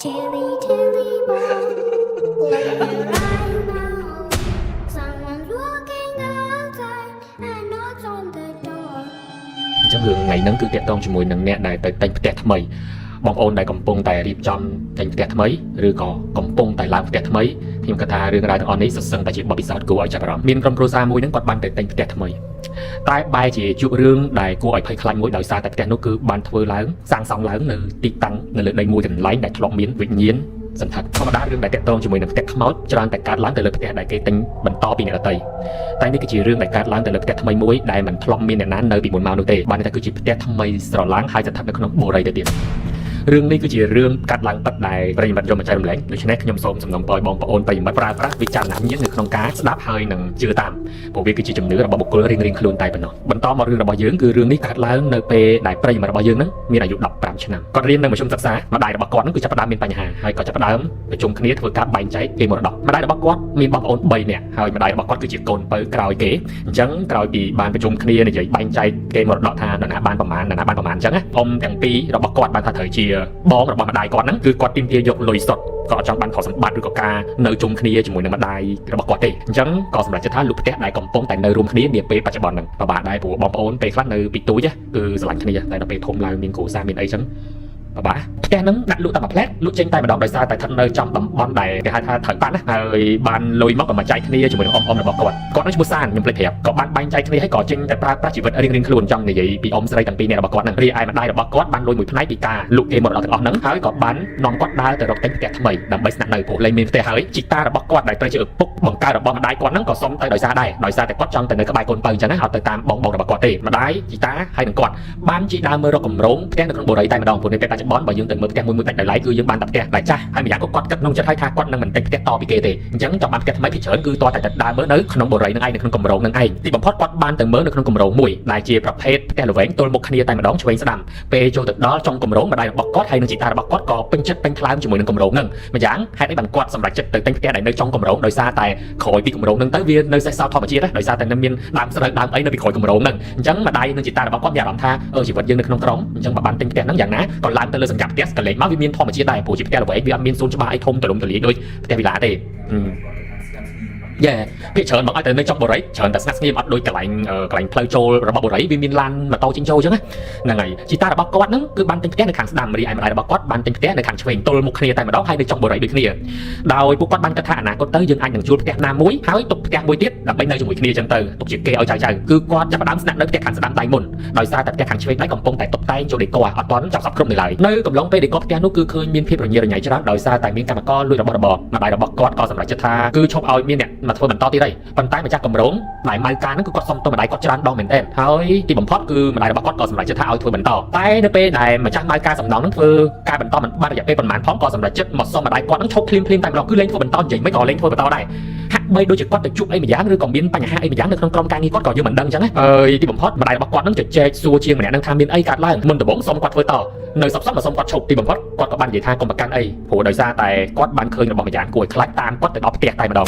Tilly, Tilly boy, close your eyes now. Someone's walking outside and knocks on the door. អញ្ចឹងរឿងថ្ងៃហ្នឹងគឺតាក់ទងជាមួយនឹងអ្នកដែលទៅទិញផ្ទះថ្មីបងប្អូនដែលកំពុងតែរៀបចំទិញផ្ទះថ្មីឬក៏កំពុងតែឡើងផ្ទះថ្មីខ្ញុំគិតថារឿងរ៉ាវទាំងអស់នេះសុទ្ធសឹងតែជាបទពិសោធន៍គួរឲ្យចាប់អារម្មណ៍មានក្រុមគ្រួសារមួយហ្នឹងគាត់បានទៅទិញផ្ទះថ្មីតែបែរជាជួបរឿងដែលគួរឲ្យភ័យខ្លាចមួយដោយសារតែផ្ទះនោះគឺបានធ្វើឡើងសាងសង់ឡើងនៅទីតាំងនៅលើដីមួយកន្លែងដែលធ្លាប់មានវិញ្ញាណសន្ធិដ្ឋធម្មតារឿងដែលតាក់ទងជាមួយនឹងផ្ទះខ្មោចច្រើនតែកើតឡើងទៅលើផ្ទះដែលគេទិញបន្តពីអ្នកដទៃ តែនេះគឺជារឿងដែលកើតឡើងទៅលើផ្ទះថ្មីមួយដែលមិនធ្លាប់មានអ្នកណានៅពីមុនមកនោះទេបានន័យថាគឺជាផ្ទះថ្មីស្រឡាងហើយស្ថិតនៅក្នុងបុរីទៅទៀតរឿងនេះគឺជារឿងកាត់ឡើងពិតដែលប្រិយមិត្តយកមកចែករំលែកដូច្នេះខ្ញុំសូមសំណូមពរឲ្យបងប្អូនប្រិយមិត្តប្រើប្រាស់វិចារណញ្ញាណនៅក្នុងការស្ដាប់ហើយនិងជឿតាមព្រោះវាគឺជាជំនឿរបស់បុគ្គលរៀងៗខ្លួនតែប៉ុណ្ណោះបន្តមករឿងរបស់យើងគឺរឿងនេះកើតឡើងនៅពេលដែលប្រិយមិត្តរបស់យើងហ្នឹងមានអាយុ15ឆ្នាំគាត់រៀននៅមធ្យមសិក្សាម្ដាយរបស់គាត់ហ្នឹងគឺចាប់ផ្ដើមមានបញ្ហាហើយក៏ចាប់ផ្ដើមប្រជុំគ្នាធ្វើការបែងចែកគេមរតកម្ដាយរបស់គាត់មានបងប្អូន3នាក់ហើយម្ដាយរបស់គាត់គឺជាកូនពៅក្រោយគេអញ្ចឹងក្រោយពីបានប្រជុំគ្នានិយាយបែងចែកគេមរតកថានរណាបានប្រមាណនរណាបានប្រមាណអញ្ចឹងណាអ៊ំទាំងពីររបស់គាត់បានថាត្រូវជាបងរបស់ម្ដាយគាត់ហ្នឹងគឺគាត់ទាមទារយកលុយសុទ្ធក៏អត់ចង់បានខុសសម្បត្តិឬក៏ការនៅជុំគ្នាជាមួយនឹងម្ដាយរបស់គាត់ទេអញ្ចឹងក៏សម្រេចចិត្តថាលក់ផ្ទះដែលកំពុងតែនៅរួមគ្នានាពេលបច្ចុប្បន្នហ្នឹងពិបាកដែរព្រោះបងប្អូនពេលខ្លះនៅពីទូចគឺស្រឡាញ់គ្នាតែដល់ពេលធំឡើងមានគ្រួសារមានអីចឹងពិបាកផ្ទះហ្នឹងដាក់លក់តែមួយផ្លែតលក់ចេញតែម្ដងដោយសារតែស្ថិតនៅចំតំបន់ដែលគេហៅថាត្រូវប៉ាន់ណាហើយបានលុយមកក៏មកចែកគ្នាជាមួយនឹងអ៊ំអ៊ំរបស់គាត់គាត់នឹងឈ្មោះសានខ្ញុំភ្លេចប្រាប់ក៏បានបែងចែកគ្នាហើយក៏ចេញតែប្រើប្រាស់ជីវិតរៀងៗខ្លួនចង់និយាយពីអ៊ំស្រីទាំងពីរនាក់របស់គាត់ហ្នឹងរីឯម្ដាយរបស់គាត់បានលុយមួយផ្នែកពីការលក់គេមរតកទាំងអស់ហ្នឹងហើយក៏បាននាំគាត់ដើរទៅរកទិញផ្ទះថ្មីដើម្បីស្នាក់នៅព្រោះលែងមានផ្ទះហើយជីតារបស់គាត់ដែលត្រូវជាឪពុកបង្កើតរបស់ម្ដាយគាត់ហ្នឹងក៏សុំទៅដោយសារដែរដោយសារតែគាត់ចង់ទៅនៅក្បែរកូនពៅអញ្ចឹងណាអត់ទៅតាមបងបងរបស់គាត់ទេម្ដាយជីតាហើយនឹងគាត់បានជីដើរមើលរកកម្រងផ្ទះនៅក្នុងបុរីតែម្ដងព្រោះនៅពេលបច្ចុប្បន្នបើយើងទៅមើលផ្ទះមួយមួយដាច់ដោយឡែកគឺយើងបានតែផ្ទះដែលចាស់ហើយម្យ៉ាងក៏គាត់គិតក្នុងចិត្តហើយថាគាត់នឹងមិនទិញផ្ទះតពីគេទេអញ្ចឹងចង់បានផ្ទះថ្មីពីច្រើនគឺតតែទៅដើរមើលនៅក្នុងបុរីនឹងឯងនៅក្នុងកម្រងនឹងឯងទីបំផុតគាត់បានទៅមើលនៅក្នុងកម្រងមួយដែលជាប្រភេទផ្ទះល្វែងទល់មុខគ្នាតែម្ដងឆ្វេងស្ដាំពេលចូលទៅដល់ចុងកម្រងម្ដាយរបស់គាត់ហើយនឹងជីតារបស់គាត់ក៏ពេញចិត្តពេញថ្លើមជាមួយនឹងកម្រងហ្នឹងម្យ៉ាងហេតុអីបានគាត់សម្រេចចិត្តទៅទិញផ្ទះដែលនៅចុងកម្រងដោយសារតែក្រោយពីកម្រងហ្នឹងទៅវានៅសេសសល់ធម្មជាតិណាដោយសារតែនៅមានដើមស្រូវដើមអីនៅពីក្រោយកម្រងហ្នឹងអញ្ចឹងម្ដាយនឹងជីតារបស់គាត់មានអារម្មណ៍ថាអឺជីវិតយើងនៅក្នុងក្រុងអញ្ចឹងបើបានទិញផ្ទះហ្នឹងយ៉ាងណាក៏ឡើងទៅលើសង្កាត់ផ្ទះក៏លេងមកវាមានធម្មជាតិដែរព្រោះជាផ្ទះល្វែងវាអត់មានសួនច្បារអីធំទូលំទូលាយដូចផ្ទះវិឡាទេយ៉ាភាគច្រើនមកឲ្យទៅនៅចុងបុរីច្រើនតែស្ងាត់ស្ងៀមអត់ដូចកន្លែងកន្លែងផ្លូវចូលរបស់បុរីវាមានឡានម៉ូតូចេញចូលអញ្ចឹងណាហ្នឹងហើយជីតារបស់គាត់ហ្នឹងគឺបានទិញផ្ទះនៅខាងស្ដាំរីឯម្ដាយរបស់គាត់បានទិញផ្ទះនៅខាងឆ្វេងទល់មុខគ្នាតែម្ដងហើយនៅចុងបុរីដូចគ្នាដោយពួកគាត់បានគិតថាអនាគតទៅយើងអាចនឹងជួលផ្ទះណាមួយហើយទុកផ្ទះមួយទៀតដើម្បីនៅជាមួយគ្នាអញ្ចឹងទៅទុកជាគេឲ្យចៅចៅគឺគាត់ចាប់ផ្ដើមស្នាក់នៅផ្ទះខាងស្ដាំដៃមុនដោយសារតែផ្ទះខាងឆ្វេងដៃកំពុងតែតុបតែងចូលដេកអត់ទាន់ចប់សពគ្រប់នៅឡើយនៅកំឡុងពេលដេកផ្ទះនោះគឺឃើញមានភាពរញ៉េរញ៉ៃច្រើនដោយសារតែមានកម្មករលួចរបស់របរម្ដាយរបស់គាត់ក៏សម្រេចចិត្តថាគឺឈប់ឲ្យមានអ្នកមកធ្វើបន្តទៀតហើយប៉ុន្តែម្ចាស់កម្រងដែលម៉ៅការហ្នឹងគឺគាត់សុំទោសម្ដាយគាត់ច្រើនដងមែនទែនហើយទីបំផុតគឺម្ដាយរបស់គាត់ក៏សម្រេចចិត្តថាឲ្យធ្វើបន្តតែនៅពេលដែលម្ចាស់ម៉ៅការសំណងហ្នឹងធ្វើការបន្តមិនបានរយៈពេលប៉ុន្មានផងក៏សម្រេចចិត្តមកសុំម្ដាយគាត់ហ្នឹងឈប់ភ្លាមភ្លាមតែម្ដងគឺលែងធ្វើបន្តនិយាយមិនក៏លែងធ្វើបន្តដែរហាក់បីដូចជាគាត់ទៅជួបអីម្យ៉ាងឬក៏មានបញ្ហាអីម្យ៉ាងនៅក្នុងក្រុមការងារគាត់ក៏យើងមិនដឹងអញ្ចឹងណាហើយទីបំផុតម្ដាយរបស់គាត់ហ្នឹងជជែកសួរជាងម្នាក់ហ្នឹងថាមានអីកើតឡើងមុនដំបូងសុំគាត់ធ្វើតនៅសបសមកសុំគាត់ឈប់ទីបំផុតគាត់ក៏បាននិយាយថាកុំប្រកាន់អីព្រោះដោយសារតែគាត់បានឃើញរបស់ម្យ៉ាងគួរឲ្យខ្លាចតាមគាត់ទៅដល់ផ្ទះតែម្ដង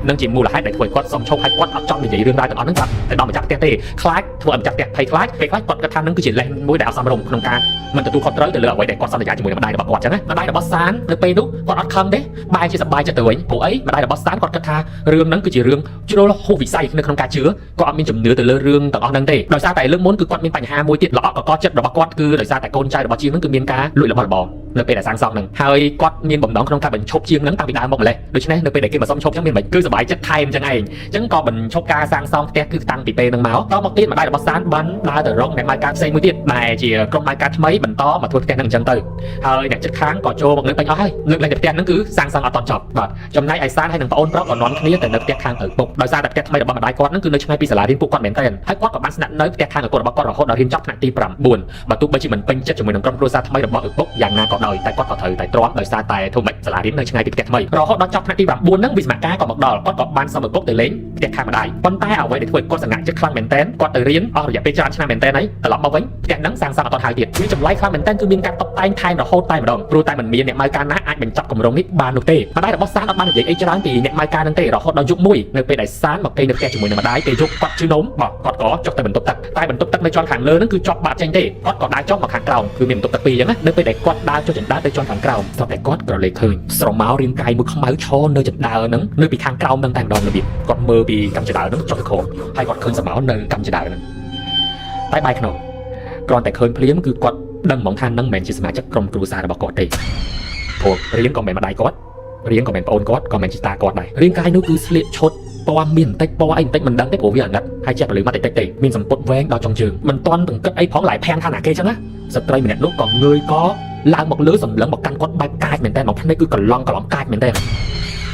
នឹងជាមូលហេតុដែលធ្វើឲ្យគាត់សុំឈប់ឲ្យគាត់អត់ចង់និយាយរឿងរ៉ាវទាំងអស់ហ្នឹងប្រាប់ទៅដល់ម្ចាស់ផ្ទះទេខ្លាចធ្វើឲ្យម្ចាស់ផ្ទះភ័យខ្លាចពេលខ្លះគាត់គិតថានឹងគឺជាលេសមួយដែលអត់សមរម្យក្នុងការមិនទទួលខុសត្រូវទៅលើអ្វីដែលគាត់សន្យាជាមួយនឹងម្ដាយរបស់គាត់ចឹងណាម្ដាយរបស់សាននៅពេលនោះគាត់អត់ខឹងទេបែរជាសប្បាយចិត្តទៅវិញព្រោះអីម្ដាយរបស់សានគាត់គិតថារឿងហ្នឹងគឺជារឿងជ្រុលហួសវិស័យនៅក្នុងការជឿគាត់អត់មានជំនឿទៅលើរឿងទាំងអស់ហ្នឹងទេដោយសារតែលើកមុនគឺគាត់មានបញ្ហាមួយទៀតល្អកកចិត្តរបស់គាត់គឺដោយសារតែកូនចៅរបស់ជាងហ្នឹងគឺមានការលួចរបស់របរនៅពេលដែលសាងសង់ហ្នឹងហើយគាត់មានបំណងក្នុងការបញ្ឈប់ជាងហ្នឹងតាំងពីដើមមកម្លេះដូច្នេះនៅពេលដែលគេមកសុំឈប់ចឹងមានមិនគឺសប្បាយចិត្តថែមចឹងឯងចឹងក៏បញ្ឈប់ការសាងសង់ផ្ទះគឺតាំងពីពេលហ្នឹងមកតមកទៀតម្ដាយរបស់សានបានដើរទៅរកអ្នកម៉ៅការផ្សេងមួយទៀតដែលជាក្រុមម៉ៅការថ្មីបន្តមកធ្វើផ្ទះហ្នឹងអញ្ចឹងទៅហើយអ្នកជិតខាងក៏ចូលមកនៅពេញអស់ហើយលើកឡើងតែផ្ទះហ្នឹងគឺសាងសង់អត់ទាន់ចប់បាទចំណែកឯសានហើយនឹងប្អូនប្រុសក៏នាំគ្នាទៅនៅផ្ទះខាងឪពុកដោយសារតែផ្ទះថ្មីរបស់ម្ដាយគាត់ហ្នឹងគឺនៅឆ្ងាយពីសាលារៀនពួកគាត់មែនទែនហើយគាត់ក៏បានស្នាក់នៅផ្ទះខាងឪពុករបស់គាត់រហូតដល់រៀនចប់ថ្នាក់ទី9បើទោះបីជាមិនពេញចិត្តជាមួយនឹងក្រុមគ្រួសារថ្មីរបស់ឪពុកយ៉ាងណាក៏ដោយតែគាត់ក៏ត្រូវតែទ្រាំដោយសារតែធ្វើម៉េចសាលារៀននៅឆ្ងាយពីផ្ទះថ្មីរហូតដល់ចប់ថ្នាក់ទី9ហ្នឹងវិស្សមការក៏មកដល់ ល់គាត់ក៏បានសុំឪពុកទៅលេងផ្ទះខាងម្ដាយប៉ុន្តែអ្វីដែលធ្វើឲ្យគាត់សង្ហាក់ចិត្តខ្លាំងមែនទែនគាត់ទៅរៀនអស់រយៈពេលច្រើនឆ្នាំមែនទែនហើយត្រឡប់មកវិញផ្ទះហ្នឹងសាងសង់អត់ទាន់ហើយទៀតវាចម្លែកខ្លាំងមែនទែនគឺមានការតុបតែងថែមរហូតតែម្ដងព្រោះតែមិនមានអ្នកម៉ៅការណាអាចបញ្ចប់គម្រោងនេះបាននោះទេម្ដាយរបស់សានអត់បាននិយាយអីច្រើនពីអ្នកម៉ៅការហ្នឹងទេរហូតដល់យប់មួយនៅពេលដែលសានមកគេងនៅផ្ទះជាមួយនឹងម្ដាយពេលយប់គាត់ឈឺនោមបាទគាត់ក៏ចុះទៅបន្ទប់ទឹកតែបន្ទប់ទឹកនៅជាន់ខាងលើហ្នឹងគឺជាប់បាត់ចេញទេគាត់ក៏ដើរចុះមកខាងក្រោមគឺមានបន្ទប់ទឹកពីរអញ្ចឹងណានៅពេលដែលគាត់ដើរចុះជណ្ដើរទៅជាន់ខាងក្រោមស្រាប់តែគាត់ក្រឡេកឃើញស្រមោលរាងកាយមួយខ្មៅឈរនៅជណ្ដើរហ្នឹងនៅពីខាងក្រោមហ្នឹងតែម្ដងរបៀបគាត់មើលពីកាំជណ្ដើរហ្នឹងចុះទៅក្រោមហើយគាត់ឃើញស្រមោលនៅកាំជណ្ដើរហ្នឹងតែបែរខ្នងគ្រាន់តែឃើញភ្លាមគឺគាត់ដឹងហ្មងថានឹងមិនមែនជាសមាជិកក្រុមគ្រួសាររបស់គាត់ទេព្រោះរៀងក៏មិនមែនម្ដាយគាត់រៀងក៏មិនមែនប្អូនគាត់ក៏មិនមែនជាតាគាត់ដែររាងកាយនោះគឺស្លៀកឈុតពណ៌មានបន្តិចពណ៌អីបន្តិចមិនដឹងទេព្រោះវាអាណិតហើយជះពលឺមកតិចតិចទេមានសម្ពុតវែងដល់ចុងជើងមិនទាន់បង្កិតអីផងឡាយភាំងថាណាគេចឹងណាស្ត្រីម្នាក់នោះក៏ងើយកឡើងមកលើសម្លឹងមកកាន់គាត់បែបកាចមែនតើមកភ្នែកគឺកន្លងកន្លងកាចមែនតើ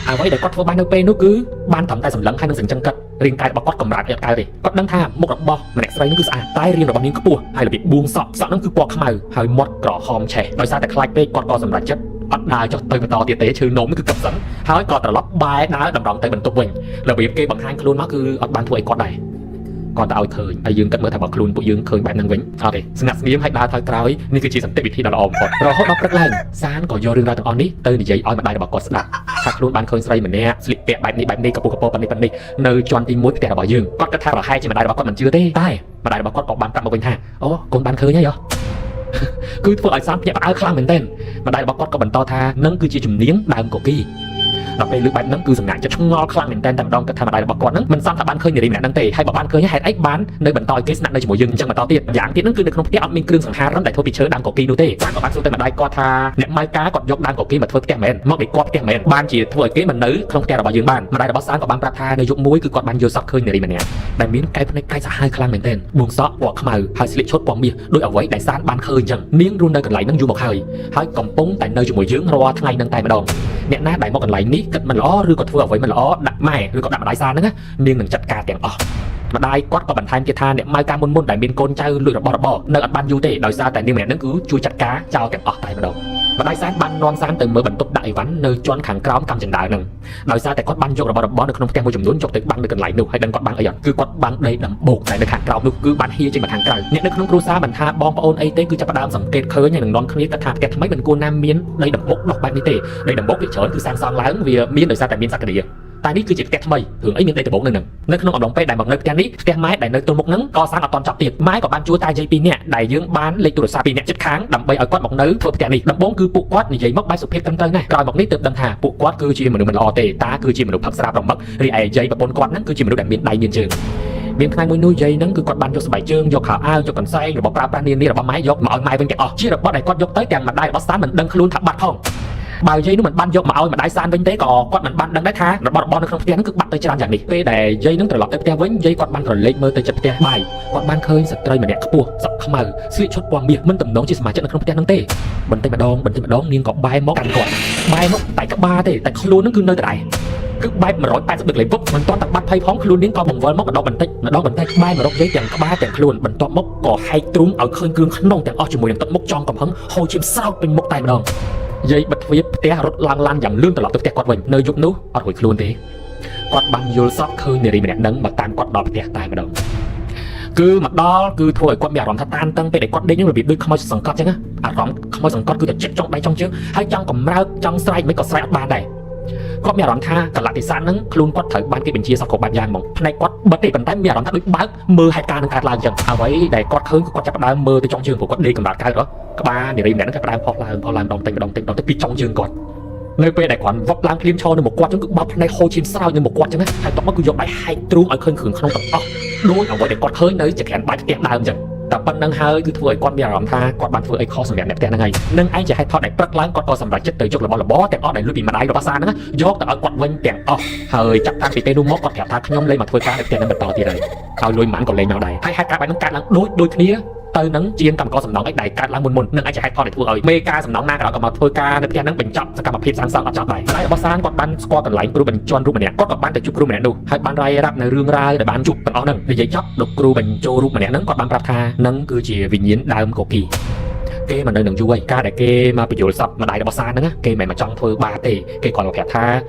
អ្វីដែលគាត់ធ្វើបាននៅពេលនោះគឺបានត្រឹមតែសម្លឹងហើយនឹងសញ្ជឹងកាត់រាងកាយរបស់គាត់កម្រើកអត់កើតទេគាត់ដឹងថាមុខរបស់ម្នាក់ស្រីនោះគឺស្អាតតែរាងរបស់នាងខ្ពស់ហើយរបៀបបួងសក់សក់នោះគឺពណ៌ខ្មៅហើយមាត់ក្រហមឆេះដោយសារតែខ្លាចពេកគាត់ក៏សម្រេចចិត្តអត់ដើរចុះទៅបន្តទៀតទេឈឺនោមនោះគឺកឹបសិនហើយក៏ត្រឡប់បែរដើរតម្រង់ទៅបន្ទប់វិញរបៀបគេបង្ហាញខ្លួនមកគឺអត់បានធ្វើអីគាត់ដែរគាត់តែឲ្យឃើញហើយយើងគិតមើលថាបើខ្លួនពួកយើងឃើញបែបហ្នឹងវិញអត់ទេស្ងាត់ស្ងៀមហើយដើរថយក្រោយនេះគឺជាសន្តិវិធីដ៏ល្អបំផុតរហូតដល់ព្រឹកឡើងសានក៏យករឿងរ៉ាវទាំងអស់នេះទៅនិយាយឲ្យម្ដាយរបស់គាត់ស្ដាប់ថាខ្លួនបានឃើញស្រីម្នាក់ស្លៀកពាក់បែបនេះបែបនេះកពុះកពប៉ុណ្នេះប៉ុណ្នេះនៅជាន់ទី1ផ្ទះរបស់យើងគាត់គិតថាប្រហែលជាម្ដាយរបស់គាត់មិនជឿទេតែម្ដាយរបស់គាត់ក៏បានប្រាប់មកវិញថាអូកូនបានឃើញហើយហ៎គឺធ្វើឲ្យសានភ្ញាក់ផ្អើលខ្លាំងមែនទែនម្ដាយរបស់គាត់ក៏បន្តថានឹងគឺជាជំនាញដើមកគីដល់ពេលលើកបែបហ្នឹងគឺសម្ងាត់ចិត្តឆ្ងល់ខ្លាំងមែនទែនតែម្ដងគិតថាម្ដាយរបស់គាត់ហ្នឹងមិនសមថាបានឃើញនារីម្នាក់ហ្នឹងទេហើយបើបានឃើញហេតុអីបាននៅបន្តឲ្យគេស្នាក់នៅជាមួយយើងអញ្ចឹងបន្តទៀតយ៉ាងទៀតហ្នឹងគឺនៅក្នុងផ្ទះអត់មានគ្រឿងសង្ហារឹមដែលធ្វើពីឈើដើមកគីនោះទេសានក៏បានសួរទៅម្ដាយគាត់ថាអ្នកម៉ៅការគាត់យកដើមកគីមកធ្វើផ្ទះមែនមកដេកផ្ទះមែនបានជាធ្វើឲ្យគេមិននៅក្នុងផ្ទះរបស់យើងបានម្ដាយរបស់សានក៏បានប្រាប់ថានៅយប់មួយគឺគាត់បានយល់សប្តិឃើញនារីម្នាក់ដែលមានកែវភ្នែកកាយសាហាវខ្លាំងមែនទែនបួងសក់ពណ៌ខ្មៅហើយស្លៀកឈុតពណ៌មាសដោយអ្វីដែលសានបានឃើញអញ្ចឹងនាងរស់នៅកន្លែងហ្នឹងយូរមកហើយហើយកំពុងតែនៅជាមួយយើងរាល់ថ្ងៃហ្នឹងតែម្ដងអ្នកណាដែលមកកន្លែងនេះគិតមិនល្អឬក៏ធ្វើអ្វីមិនល្អដាក់ម៉ែឬក៏ដាក់ម្ដាយសានហ្នឹងណានាងនឹងចាត់ការទាំងអស់ម្ដាយគាត់ក៏បន្ថែមទៀតថាអ្នកម៉ៅការមុនមុនដែលមានកូនចៅលួចរបស់របរនៅអត់បានយូរទេដោយសារតែនាងម្នាក់ហ្នឹងគឺជួយចាត់ការចោលទាំងអស់តែម្ដងម្ដាយសានបាននាំសានទៅមើលបន្ទប់ដាក់អីវ៉ាន់នៅជាន់ខាងក្រោមកាំជណ្ដើរហ្នឹងដោយសារតែគាត់បានយករបស់របរនៅក្នុងផ្ទះមួយចំនួនយកទៅបាំងនៅកន្លែងនោះហើយដឹងគាត់បាំងអីអត់គឺគាត់បាំងដីដំបូកតែនៅខាងក្រោមនោះគឺបានហៀចេញមកខាងក្រៅអ្នកនៅក្នុងគ្រួសារមិនថាបងប្អូនអីទេគឺចាប់ផ្ដើមសង្កេតឃើញហើយនឹងនាំគ្នាគិតថាផ្ទះថ្មីមិនគួរណាមានដីដំបូកដុះបែបនេះទេដីដំបូកវាច្រើនគឺសាងសង់ឡើងវាមានដោយសារតែមានសក្តាតែនេះគឺជាផ្ទះថ្មីរឿងអីមានដីដំបូកនៅនឹងនៅក្នុងអំឡុងពេលដែលមកនៅផ្ទះនេះផ្ទះម៉ែដែលនៅទល់មុខហ្នឹងក៏សាងអត់ទាន់ចប់ទៀតម៉ែក៏បានជួលតាយាយពីរនាក់ដែលយើងបានលេខទូរស័ព្ទពីអ្នកជិតខាងដើម្បីឲ្យគាត់មកនៅធ្វើផ្ទះនេះដំបូងគឺពួកគាត់និយាយមកបែបសុភាពត្រឹមត្រូវណាស់ក្រោយមកនេះទើបដឹងថាពួកគាត់គឺជាមនុស្សមិនល្អទេតាគឺជាមនុស្សផឹកស្រាប្រមឹករីឯយាយប្រពន្ធគាត់ហ្នឹងគឺជាមនុស្សដែលមានដៃមានជើងមានថ្ងៃមួយនោះយាយហ្នឹងគឺគាត់បានយកស្បែកជើងយកខោអាវយកកន្សែងរបស់ប្រើប្រាស់នានារបស់ម៉ែយកមកឲ្យម៉ែវិញទាំងអស់ជារបស់ដែលគាត់យកទៅទាំងម្ដាយរបស់សានមិនដឹងខ្លួនថាបាត់ផងបើយាយនោះមិនបានយកមកឲ្យម្ដាយសានវិញទេក៏គាត់មិនបានដឹងដែរថារបស់របរនៅក្នុងផ្ទះហ្នឹងគឺបាត់ទៅច្រើនយ៉ាងនេះពេលដែលយាយហ្នឹងត្រឡប់ទៅផ្ទះវិញយាយគាត់បានក្រឡេកមើលទៅចិត្តផ្ទះបាយគាត់បានឃើញស្ត្រីម្នាក់ខ្ពស់សក់ខ្មៅស្លៀកឈុតពណ៌មាសមិនទំនងជាសមាជិកនៅក្នុងផ្ទះហ្នឹងទេបន្តិចម្ដងបន្តិចម្ដងនាងក៏បែរមកកាន់គាត់បែរមកតែក្បាលទេតែខ្លួនហ្នឹងគឺនៅដដែលគឺបែប180ដឺក្រេពុបមិនទាន់តែបាត់ភ័យផងខ្លួននាងក៏បង្វិលមកម្ដងបន្តិចម្ដងបន្តិចបែរមករកយាយទាំងក្បាលទាំងខ្លួនបន្ទាប់មកក៏ហែកទ្រូងឲ្យឃើញគ្រឿងក្នុងទាំងអស់ជាមួយនឹងទឹកមុខចង់កំហឹងហូរឈាមស្រោចពេញមុខតែម្ដងយាយបិទទ្វារផ្ទះរត់ឡើងឡានយ៉ាងលឿនត្រឡប់ទៅផ្ទះគាត់វិញនៅយប់នោះអត់រួចខ្លួនទេគាត់បានយល់សប្តិឃើញនារីម្នាក់នឹងមកតាមគាត់ដល់ផ្ទះតែម្ដងគឺមកដល់គឺធ្វើឲ្យគាត់មានអារម្មណ៍ថាតានតឹងពេលដែលគាត់ដេកនឹងរបៀបដូចខ្មោចសង្កត់ចឹងណាអារម្មណ៍ខ្មោចសង្កត់គឺតែចិត្តចង់ដៃចង់ជើងហើយចង់កម្រើកចង់ស្រែកមិនក៏ស្រែកអត់បានដែរគាត់មានអារម្មណ៍ថាកលៈទេសៈហ្នឹងខ្លួនគាត់ត្រូវបានគេបញ្ជាសពគ្រប់បែបយ៉ាងហ្មងផ្នែកគាត់បិទទេប៉ុន្តែមានអារម្មណ៍ថាដូចបើកមើលហេតុការណ៍នឹងកើតឡើងចឹងអ្វីដែលគាត់ឃើញគឺគាត់ចាប់ផ្ដើមមើលទៅចុងជើងព្រោះគាត់ដេកកម្រើកកើតហ៎ក្បាលនារីម្នាក់ហ្នឹងចាប់ផ្ដើមផុសឡើងផុសឡើងម្ដងតិចម្ដងតិចម្ដងតិចពីចុងជើងគាត់នៅពេលដែលគាត់វឹបឡើងភ្លាមឈរនៅមុខគាត់ចឹងគឺបោកភ្នែកហូរឈាមស្រោចនៅមុខគាត់ចឹងណាហើយតបមកគឺយកដៃហែកទ្រូងឲ្យឃើញគ្រឿងក្នុងទាំងអស់ដូចអ្វីដែលគាត់ឃើញនៅចក្រានបាយផ្ទះដើមចឹងតែប៉ុណ្្នឹងហើយគឺធ្វើឲ្យគាត់មានអារម្មណ៍ថាគាត់បានធ្វើអីខុសសម្រាប់អ្នកផ្ទះហ្នឹងហើយនឹងឯងជាហេតុផលដែលព្រឹកឡើងគាត់ក៏សម្រេចចិត្តទៅយករបស់របរទាំងអស់ដែលលួចពីម្ដាយរបស់សាហ្នឹងយកទៅឲ្យគាត់វិញទាំងអស់ហើយចាប់តាំងពីពេលនោះមកគាត់ប្រាប់ថាខ្ញុំលែងមកធ្វើការនៅផ្ទះហ្នឹងបន្តទៀតហើយឲ្យលុយប៉ុន្មានក៏លែងមកដែរហើយហេតុការណ៍បែបហ្នឹងកើតឡើងដូចដូចគ្នាទៅនឹងជាងកម្មករសំណង់អីដែលកើតឡើងមុនមុននឹងអាចជាហេតុផលដែលធ្វើឲ្យមេការសំណង់ណាក៏ដោយក៏មកធ្វើការនៅផ្ទះហ្នឹងបញ្ចប់សកម្មភាពសាងសង់អត់ចប់ដែរហើយរបស់សានគាត់បានស្គាល់កន្លែងគ្រូបញ្ជាន់រូបម្នាក់គាត់ក៏បានទៅជួបគ្រូម្នាក់នោះហើយបានរាយរាប់នៅរឿងរ៉ាវដែលបានជួបទាំងអស់ហ្នឹងនិយាយចប់លោកគ្រូបញ្ចូលរូបម្នាក់ហ្នឹងគាត់បានប្រាប់ថានឹងគឺជាវិញ្ញាណដើមកគី គេមកនៅនឹងយូរហើយការដែលគេមកបញ្យល់សពម្ដាយរបស់សានហ្នឹងណាគេមិនមែនមកចង់ធ្វើបាបទេគេគ្រាន់តែប្រាប់ថា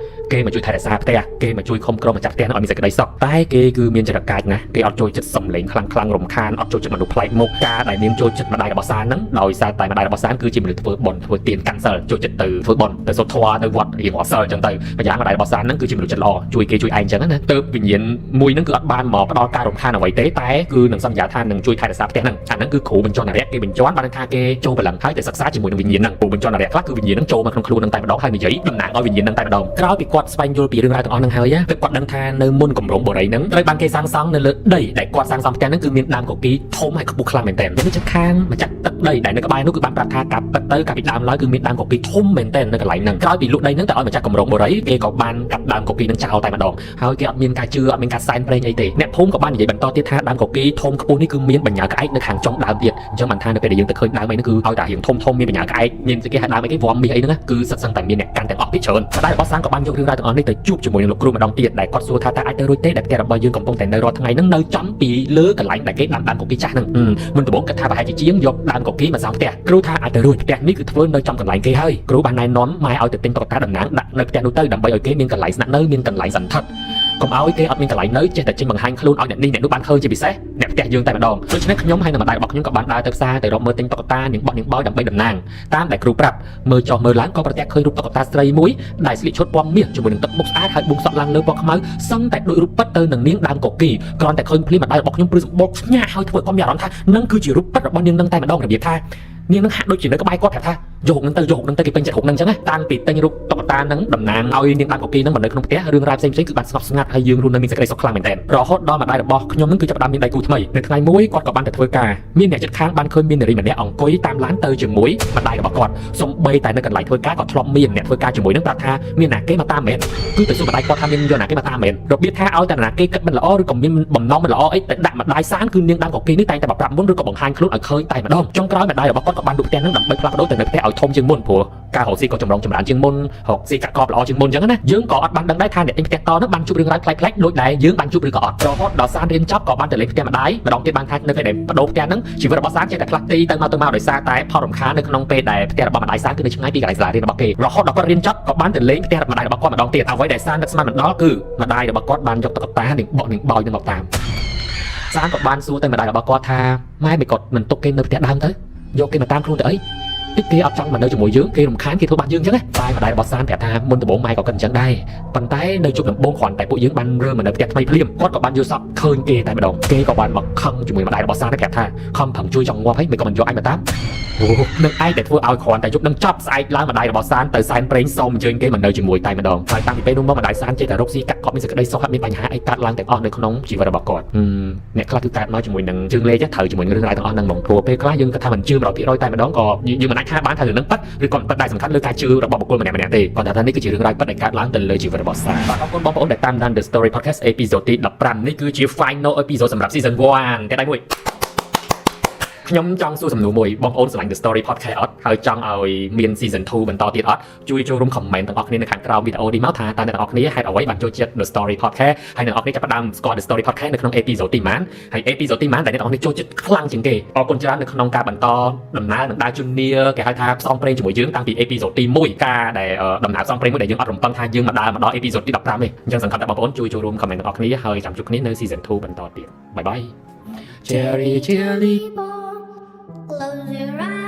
គេមកជួយថែរក្សាផ្ទះគេមកជួយឃុំក្រុមម្ចាស់ផ្ទះហ្នឹងឲ្យមានសេចក្តីសុខតែគេគឺមានចរិតកាចណាស់គេអត់ចូលចិត្តសំឡេងខ្លាំងខ្លាំងរំខានអត់ចូលចិត្តមនុស្សប្លែកមុខការដែលនាងចូលចិត្តម្ដាយរបស់សានហ្នឹងដោយសារតែម្ដាយរបស់សានគឺជាមនុស្សធ្វើបុណ្យធ្វើទានកាន់សិលចូលចិត្តទៅធ្វើបុណ្យទៅសូត្រធម៌ទៅវត្តរៀងរាល់សិលអញ្ចឹងទៅម្យ៉ាងម្ដាយរបស់សានហ្នឹងគឺជាមនុស្សចិត្តល្អជួយគេជួយឯងអញ្ចឹងណាទៅវិញ្ញាណមួយហ្នឹងគឺអត់បានមកផ្ដល់ការរំខានអ្វីទេតែគឺនឹងសន្យាថានឹងជួយថែរក្សាផ្ទះហ្នឹងអាហ្នឹងគឺគ្រូបញ្ចន់អរិយគេបញ្ជាន់បានថាគេចូលព្រលឹងហើយទៅសិក្សាជាមួយនឹងវិញ្ញាណហ្នឹងគ្រូបញ្ជាន់អរិយខ្លះគឺវិញ្ញាណហ្នឹងចូលមកក្នុងខ្លួនហ្នឹងតែម្ដងហើយនិយាយតំណាងឲ្យវិញ្ញាណហ្នឹងតែម្ដងក្រោយពីគាត់ស្វែងយល់ពីរឿងរ៉ាវទាំងអស់ហ្នឹងហើយទើបគាត់ដឹងថានៅមុនគម្រោងបរិយហ្នឹងត្រូវបានគេសាងសង់នៅលើដីដែលគាត់សាងសង់ផ្ទះហ្នឹងគឺមានដើមកគីធំហើយខ្ពស់ខ្លាំងមែនទែននេះចិត្តខាងម្ចាស់ទឹកដីដែលនៅក្បែរនោះគឺបានប្រាប់ថាការពិតទៅកាលពីដើមឡើយគឺមានដើមកគីធំមែនទែននៅកន្លែងហ្នឹងក្រោយពីលក់ដីហ្នឹងទៅឲ្យម្ចាស់គម្រោងបរិយគេក៏បានកាត់ដើមកគីហ្នឹងចោលតែម្ដងហើយគេអត់មានការជឿអត់មានការសែនព្រេងអីទេអ្នកភូមិក៏បាននិយាយបន្តទៀតថាដើមកគីធំខ្ពស់នេះគឺមានបញ្ញាក្អែកនៅខាងចុងដើមទៀតអញ្ចឹងបានថានៅពេលដែលយើងទៅឃើញដើមអីហ្នឹងគឺឲ្យតែរៀងធំធំមានបញ្ញាក្អែកមានគេហៅដើមអីគេវ៉ាំមាសអីហ្នឹងគឺសិតសឹងតែមានអ្នកកាន់ទាំងអស់ពីច្រើនម្ដាយរបស់សាងក៏បានយករឿងរ៉ាវទាំងអស់នេះទៅជួបជាមួយនឹងលោកគ្រូម្ដងទៀតដែលគាត់សួរថាតើអាចទៅរួចទេដែលផ្ទះរបស់យើងកំពុងតែនៅរាល់ថ្ងៃហ្នឹងនៅចំពីលើកន្លែងដែលគេដាំដើមកគីចាស់ហ្នឹងមុនដំបូងគាត់ថាប្រហែលជាជាងយកដើមកគីមកសង់ផ្ទះគ្រូថាអាចទៅរួចផ្ទះនេះគឺធ្វើនៅចំកន្លែងគេហើយគ្រូបានណែនាំម៉ែឲ្យទៅទិញតុក្កតាតំណាងដាក់នៅផ្ទះនោះទៅដើម្បីឲ្យគេមានកន្លែងស្នាក់នៅមានកន្លែងសន្ធិដ្ឋកុំឲ្យគេអត់មានកន្លែងនៅចេះតែចេញបង្ហាញខ្លួនឲ្យអ្នកនេះអ្នកនោះបានឃើញជាពិសេសអ្នកផ្ទះយើងតែម្ដងដូច្នេះខ្ញុំហើយនឹងម្ដាយរបស់ខ្ញុំក៏បានដើរទៅផ្សារទៅរកមើលទិញតុក្កតានាងបោះនាងបោយដើម្បីតំណាងតាមដែលគ្រូប្រាប់មើលចុះមើលឡើងក៏ប្រទះឃើញរូបតុក្កតាស្រីមួយដែលស្លៀកឈុតពណ៌មាសជាមួយនឹងទឹកមុខស្អាតហើយបួងសក់ឡើងលើពណ៌ខ្មៅសឹងតែដូចរូបពិតទៅនឹងនាងដើមកគីគ្រាន់តែឃើញភ្លាមម្ដាយរបស់ខ្ញុំព្រឺសម្បុរឆ្ញាហើយធ្វើឲ្យគាត់មានអារម្មណ៍ថានឹងគឺជារូបពិតរបស់នាងនឹងតែម្ដងរបៀបថានាងនឹងហាក់ដូចជានៅក្បែរគាត់ប្រាប់ថាយកនឹងទៅយកនឹងទៅគេពេញចិត្តរូបនឹងអញ្ចឹងណាតាំងពីទិញរូបតុក្កតានឹងតំណាងឲ្យនាងដើមកគីនឹងមកនៅក្នុងផ្ទះរឿងរ៉ាវផ្សេងៗគឺបានស្ងប់ស្ងាត់ហើយយើងរស់នៅមានសេចក្តីសុខខ្លាំងមែនទែនរហូតដល់ម្ដាយរបស់ខ្ញុំនឹងគឺចាប់ផ្ដើមមានដៃគូថ្មីនៅថ្ងៃមួយគាត់ក៏បានទៅធ្វើការមានអ្នកជិតខាងបានឃើញមាននារីម្នាក់អង្គុយតាមឡានទៅជាមួយម្ដាយរបស់គាត់សំបីតែនៅកន្លែងធ្វើការក៏ធ្លាប់មានអ្នកធ្វើការជាមួយនឹងប្រាប់ថាមានណាគេមកតាមមែនគឺទៅសួរម្ដាយគាត់ថាមានយកណាគេមកតាមមែនរបៀបថាឲ្យតែណាគេគិតមិនល្អឬក៏មានបំណងមិនល្អអីតែដាក់ម្ដាយសានគឺនាងដើមកគីនេះតែងតែប្រាប់មុនឬក៏បង្ហាញខ្លួនឲ្យឃើញតែម្ដងចុងក្រោយម្ដាយរបស់គាត់ក៏បានលក់ផ្ទះនឹងដើម្បីផ្លាស់ប្ដូរទៅនៅផ្ទះឲ្យធំជាងមុនព្រោះការរកស៊ីក៏ចម្រុងចម្រើនជាងមុនរកស៊ីកាក់កបល្អជាងមុនអញ្ចឹងណាយើងក៏អត់បានដឹងដែរថាអ្នកទិញផ្ទះតនោះបានជួបរឿងរ៉ាវប្លែកៗដូចដែលយើងបានជួបឬក៏អត់រហូតដល់សានរៀនចប់ក៏បានទៅលេងផ្ទះម្ដាយម្ដងទៀតបានថានៅពេលដែលបដូរផ្ទះហ្នឹងជីវិតរបស់សានចេះតែផ្លាស់ទីទៅមកទៅមកដោយសារតែផលរំខាននៅក្នុងពេលដែលផ្ទះរបស់ម្ដាយសានគឺនៅឆ្ងាយពីកន្លែងសាលារៀនរបស់គេរហូតដល់គាត់រៀនចប់ក៏បានទៅលេងផ្ទះម្ដាយរបស់គាត់ម្ដងទៀតអ្វីដែលសាននឹកស្មានមិនដល់គឺម្ដាយរបស់គាត់បានយកតុក្កតានិងបកនិងបោយនឹងមកតាមសានក៏បានសួរទៅម្ដាយរបស់គាត់ថាម៉ែមិនគាត់មិនទុកគេនៅផ្ទះដើមទៅយកគេមកតាមខ្លួនទៅអីតិចគេអត់ចង់មកនៅជាមួយយើងគេរំខានគេធ្វើបាបយើងអញ្ចឹងណាតែម្ដាយរបស់សានប្រាប់ថាមុនដំបូងម៉ែក៏គិតអញ្ចឹងដែរប៉ុន្តែនៅជប់ដំបូងគ្រាន់តែពួកយើងបានរើមកនៅផ្ទះថ្មីភ្លាមគាត់ក៏បានយល់សប្តិឃើញគេតែម្ដងគេក៏បានមកខឹងជាមួយម្ដាយរបស់សានហើយប្រាប់ថាខំប្រឹងជួយចង់ងាប់ហើយមិនក៏មិនយកអញមកតាមអូនឹងឯងដែលធ្វើឲ្យគ្រាន់តែយប់នឹងចប់ស្អែកឡើងម្ដាយរបស់សានទៅសែនព្រេងសូមអញ្ជើញគេមកនៅជាមួយតែម្ដងហើយតាំងពីពេលនោះមកម្ដាយសានចេះតែរកស៊ីកាក់កបមានសេចក្តីសុខអត់មានបញ្ហាអីកើតឡើងទាំងអស់នៅក្នុងជីវិតរបស់គាត់អ្នកខ្លះគឺកើតមកជាមួយនឹងជើងលេខត្រូវជាមួយនឹងរឿងរ៉ាវទាំងអស់ហ្នឹងហ្មងព្រោះពេលខ្លះយើងគិតថាមិនជឿ100%តែម្ដងក៏យើងមិនអាចថាបានថារឿងហ្នឹងពិតឬក៏មិនពិតដែរសំខាន់លើការជឿរបស់បុគ្គលម្នាក់ៗទេគាត់ថានេះគឺជារឿងរ៉ាវពិតដែលកើតឡើងទៅលើជីវិតរបស់សានបាទអរគុណបងប្អូនដែលតាមដាន The Story Podcast episode ទី15នេះគឺជា final episode សម្រាប់ season 1តែដៃមួយខ្ញុំចង់សួរសំណួរមួយបងប្អូនស្រឡាញ់ The Story Podcast អត់ហើយចង់ឲ្យមាន season 2បន្តទៀតអត់ជួយចូលរួម comment ទាំងអស់គ្នានៅខាងក្រោមវីដេអូនេះមកថាតើអ្នកទាំងអស់គ្នាហេតុអ្វីបានចូលចិត្ត The Story Podcast ហើយអ្នកទាំងអស់គ្នាចាប់ផ្ដើមស្គាល់ The Story Podcast នៅក្នុង episode ទីប៉ុន្មានហើយ episode ទីប៉ុន្មានដែលអ្នកទាំងអស់គ្នាចូលចិត្តខ្លាំងជាងគេអរគុណច្រើននៅក្នុងការបន្តដំណើរនឹងដើរជំនាគេហៅថាផ្សងព្រេងជាមួយយើងតាំងពី episode ទី1ការដែលដំណើរផ្សងព្រេងមួយដែលយើងអត់រំពឹងថាយើងមកដើរមកដល់ episode ទី15ទេអញ្ចឹងសង្ឃឹមថាបងប្អូនជួយចូលរួម comment ទាំងអស់គ្នាហើយចាំជួបគ្នានៅ season 2បន្តទៀត bye bye Cherry cherry Close your eyes.